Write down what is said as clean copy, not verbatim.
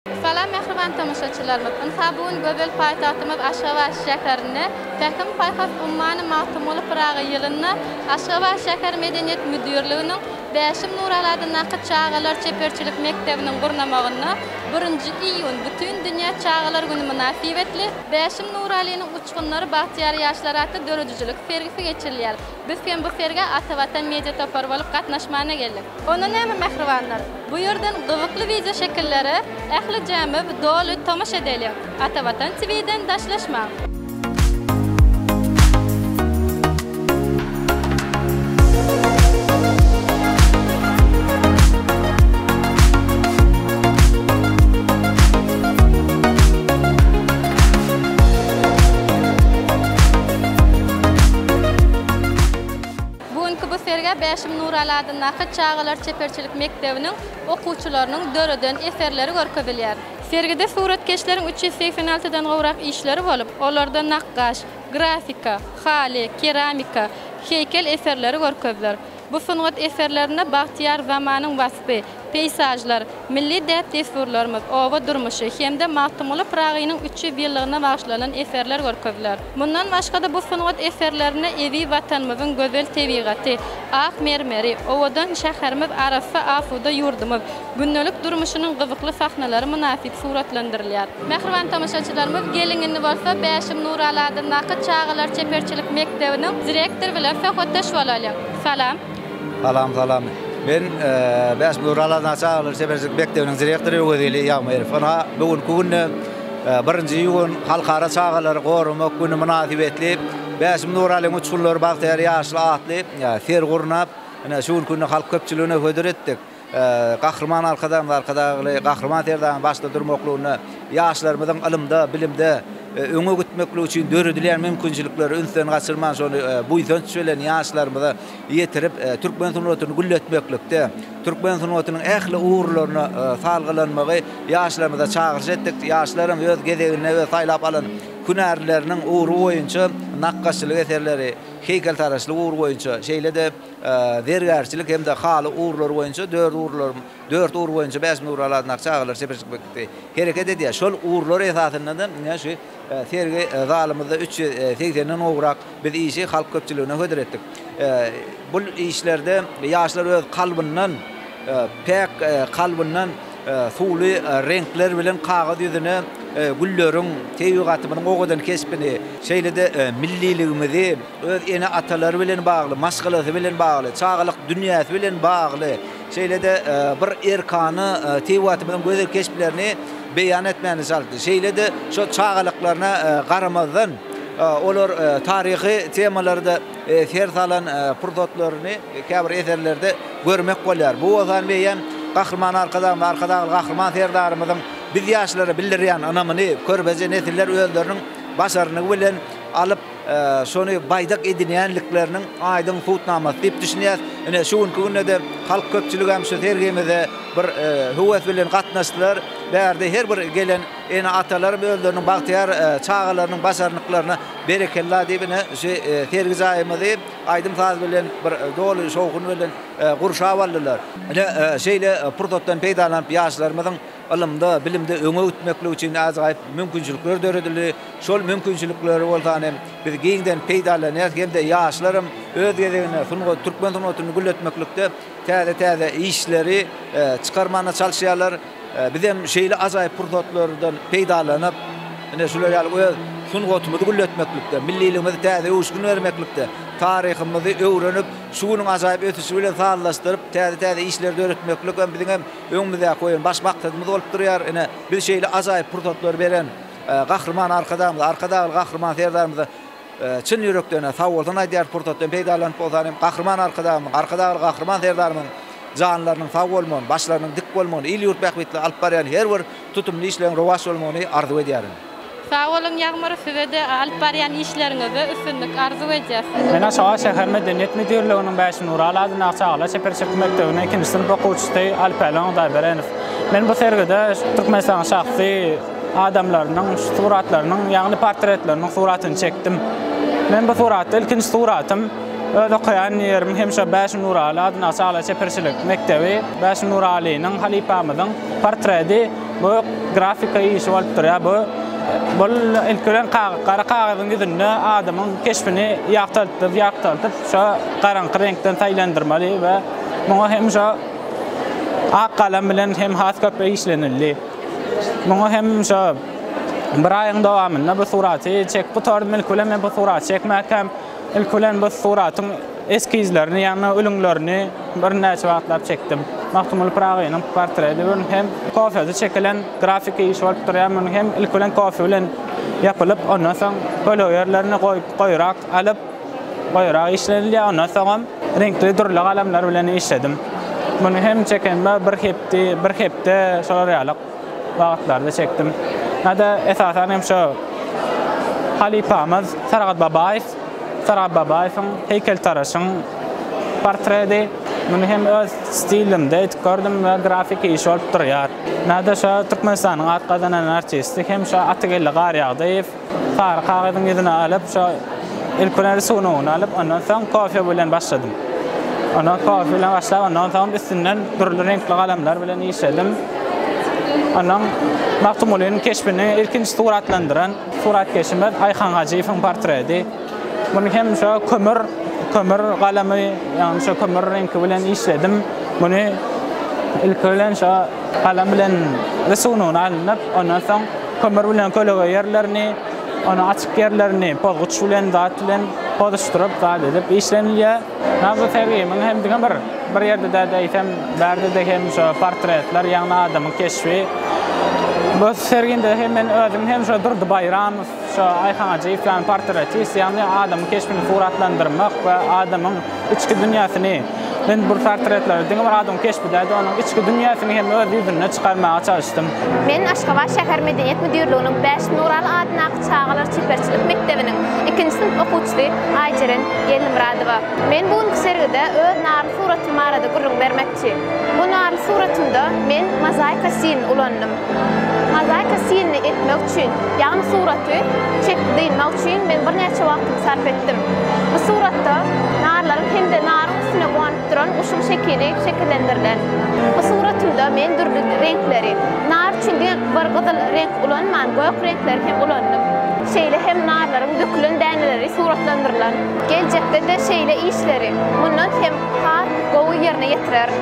Salam mähriban tomaşaçylarymyz! Ynha bu gün gözel paýtagtymyz Aşgabat şäherinde Pähim-paýhas ummany Magtymguly Pyragy ýylynda Aşgabat şäher medeniýet müdirliginiň Bäşim Nuraly adyndaky çagalar çeperçilik mekdebiniň gurnamagynda Birinji iýun Bütindünýä çagalar güni mynasybetli Bäşim Nuralynyň uçgunlary bagtyýar ýaşlar atly döredijilik sergisi geçirilýär. Biz hem bu sergä Atavatan media topary bolup gatnaşmana geldik. Onda näme mähribanlar, bu ýerden gyzykly wideo şekillere ählijämiz doly tomaşa edeliň. Atavatan TV-den daşlaşmaň! Bu günki bu sergä Bäşim Nuraly adyndaky çagalar çeperçilik mekdebiniň okuwçylarynyň döreden eserleri görkezilýär. Sergide suratkeşleriň 386 dan gowrak işleri bolup, olarda nakgaş, grafika, haly, keramika, heýkel eserleri görkeziler. Bu sungat eserlerinde bagtyýar zamanyň waspy, peýsažlar, milli däp-dessurlarymyz, oba durmuşy hem-de Magtymguly Pyragynyň 300 ýyllygyna bagyşlanan eserler görkeziler. Mundan başga-da bu sungat eserlerinde eziz Watanymyzyň gözel tebigaty, ak mermeri, owadan şäherimiz, arassa asuda ýurdumyz, gündelik durmuşynyň gyzykly sahnalary mynasyp suratlandyrylýar. Mähriban tomaşaçylarymyz, geliň indi bolsa Bäşim Nuraly adyndaky çagalar çeperçilik mekdebiniň direktory bilen söhbetdeş bolalyň. Salam. Salam salam. Men Bäşim Nuraly adyndaky çagalar çeperçilik mekdebiniň direktory Öwezgeldi Ýagmyrow. Ynha, bu günki günde birinji iýun Halkara çagalary goramak güni mynasybetli Bäşim Nuralyň uçgunlary bagtyýar ýaşly atly sergi gurnap, ine şu günki günde halk köpçüligine hödür etdik. Gahryman Arkadagymyz Arkadagly Gahryman Serdarymyz başda durmaklygynda ýaşlarymyzyň ylymda, bilimde öňe gitmekligi üçin döredilýän mümkinçilikleri ünsden gaçyrman, şony buýsanç bilen ýaşlarymyza ýetirip, türkmen sungatyny gülletmeklikde, türkmen sungatynyň ähli ugurlaryna salgylanmagy ýaşlarymyza çagyryş etdik. Ýaşlaram öz gezeginde öz saýlap alan hünärleriniň ugry boýunça nakgaşçylyk eserleri, heýkeltaraşlyk ugry boýunça, şeýle-de zergärçilik hem-de haly ugurlary boýunça dört ugurlar dört ugur boýunça Bäşim Nuraly adyndaky çagalar çeperçilik mekdebi hereket edýär. Şol ugurlar esasynda-da ine şu sergi zalymyzda 380-den gowrak biz işi halk köpçüligine hödür etdik. Bu işlerde ýaşlar öz kalbyndan, päk kalbyndan suwly reňkler bilen kagyz ýüzüne gülleriň, tebigatymyzyň owadan keşbini, şeýle-de milliligimizi, öz ene-atalary bilen bagly, maşgalasy bilen bagly, çagalyk dünýäsi bilen bagly, şeýle-de bir erkana tebigatymyzyň gözel keşplerini beýan etmäne çalyşdy. Şeýle-de şol çagalyklaryna garamazdan, olar taryhy temalarda ser salan pursatlaryny käbir eserlerde görmek bolýar. Bu bolsa hem eýýäm Gahryman Arkadagymyz, Arkadagly Gahryman Serdarymyzyň biz ýaşlara bildirýän ynamyny körpeje nesiller özleriniň başarnygy bilen alyp, şony baýdak edinýänlikleriniň aýdyň subutnamasy diýip düşünýäs. Ine, şu günki günde-de halk köpçüligi hem şu sergimize bir höwes bilen gatnaşdylar. Bärde her bir gelen ene-atalar özleriniň bagtyýar çagalarynyň başarnyklaryna berekella diýip, ine, şu sergi jaýymyzy aýdym-saz bilen bir doly şowhun bilen gurşap aldylar. Ine, şeýle pursatdan peýdalanyp, ýaşlarymyzyň ylymda, bilimde öňe gitmekligi üçin ajaýyp mümkinçilikler döredildi. Şol mümkinçilikleri bolsa hem biz giňden peýdalanýarys hem-de ýaşlaram öz gezeginde sungat, türkmen sungatyny gülletmeklikde täze-täze işleri çykarmana çalyşýarlar. Biz hem şeýle ajaýyp pursatlardan peýdalanyp, ine şular ýaly öz sungatymyzy gülletmeklikde, milliligimize täze öwüşgin bermeklikde, taryhymyzy öwrenip, şu günüň ajaýyp ösüşi bilen sazlaşdyryp, täze-täze işleri döretmeklik hem biziň hem öňümizdäki goýan baş maksadymyz bolup durýar. Ine, biz şeýle ajaýyp pursatlary beren Gahryman Arkadagymyza, Arkadagly Gahryman Serdarymyza çyn ýürekden sagbolsun aýdýarys. Pursatdan peýdalanyp bolsa hem Gahryman Arkadagymyzyň, Arkadagly Gahryman Serdarymyzyň janlarynyň sag bolmagyny, başlarynyň dik bolmagyny, il-ýurt bähbitli alyp barýan her bir tutumly işleriň rowaç bolmagyny arzuw edýärin. Sag boluň Ýagmyr sizede alyp barýan işleriňizde üstünlik arzuw edýäs. Men Aşgabat şäher medeniýet müdirliginiň Bäşim Nuraly adyndaky çagalar çeperçilik mekdebiniň ikinji synp okuwçysy Alpälon Hudaýberenow. Men bu sergide Türkmenistanyň şahsy adamlarynyň suratlarynyň, ýagny portretleriniň suratyny çekdim. Men bu suratda ilkinji suratym. Öz okaýan ýerim hem şo Bäşim Nuraly adyndaky çagalar çeperçilik mekdebi. Bäşim Nuralynyň halypamyzyň portreti bu grafika işi bolup durýar. Bu bul ilki bilen gara kagyzyň ýüzünde adamyň keşbini ýagtaltyp, ýagtaltyp şo garaňky reňkden saýlandyrmaly we muňa hem şo ak galam bilen hem has köp işlenildi. Muňa hem şo bir aýyň dowamynda bu suraty çekip gutardym. Ilki bilen men bu suraty çekmäkäm ilki bilen bu suratyň eskizlerini, ýagny ülňülerini birnäçe wagtlap çekdim. Magtymguly Pyragynyň portreti bu hem kofede çekilen grafiki iş bolup durýar. Muny hem ilki bilen kofe bilen ýapylyp, ondan soň kölege ýerlerini goýurak alyp, goýurak işlenilýär. Ondan soňam reňkli dürli galamlar bilen işledim. Muny hem çekenime bir hepde, bir hepde şolar ýaly wagtlarda çekdim. Ýa-da esasan hem şo halypamyz Sargat Babaýew, Sargat Babaýewiň heýkeltaraşyň portreti. Muny hem öz stilimde edip gördüm we grafiki iş bolup durýar. Ýa-da şo Türkmenistanyň at gazanan artisti hem şo Atageldi Garýagdyýew. Sary kagyzyň ýüzüne alyp, şo ilki bilen risunogyny alyp, ondan soň kofe bilen başladym. Ondan kofe bilen başlap, ondan soň üstünden dürli reňkli galamlar bilen işledim. Ondan Magtymgulynyň keşbini ilkinji suratlandyran suratkeşimiz Aýhan Hajyýewiň portreti. Muny hem şo kömür, kömür galamy, ýagny şo kömür reňki bilen işledim. Muny ilki bilen şo galam bilen risunogyny alnyp, ondan soň Kömür bilen kölege ýerlerini, ony açyk ýerlerini pozguç bilen, zat bilen pozuşdyryp, zat edip işlenilýär. Ýa bu sergimiň hem diňe bir bir ýerde däl-de, eýsem bärde-de hem şo portretler, ýagny adamyň keşbi. Bu serginde hem men özüm hem şo Durdy Baýramow, şo Aýhan Hajyýew ýaly portretist, ýagny adamyň keşbini suratlandyrmak we adamyň içki dünýäsini, men bu portretleri diňe bir adamyň keşbi däl-de, onuň içki dünýäsini hem öz ýüzünde çykarmaga çalyşdym. Men Aşgabat şäher medeniýet müdirliginiň Bäşim Nuraly adyndaky çagalar çeperçilik mekdebiniň ikinji synp okuwçysy Aýjeren Geldimyradowa. Men bu günki sergide öz narly suratym barada gürrüň bermekçi. Bu narly suratymda men mozaika stilini ulandym. Mozaika stilini etmek üçin, ýagny suraty çekip dynmak üçin men birnäçe wagtymy sarp etdim. Bu suratda narlaryň hem-de naryň üstüne gonyp duran guşuň şekili şekillendirilen. Bu suratymda men dürli reňkleri, nar üçin diňe bir gyzyl reňk ulanman, gök reňkleri hem ulandym. Şeýle hem narlaryň dökülen däneleri suratlandyrylan. Geljekde-de şeýle işleri mundan hem has gowy ýerine ýetirerin.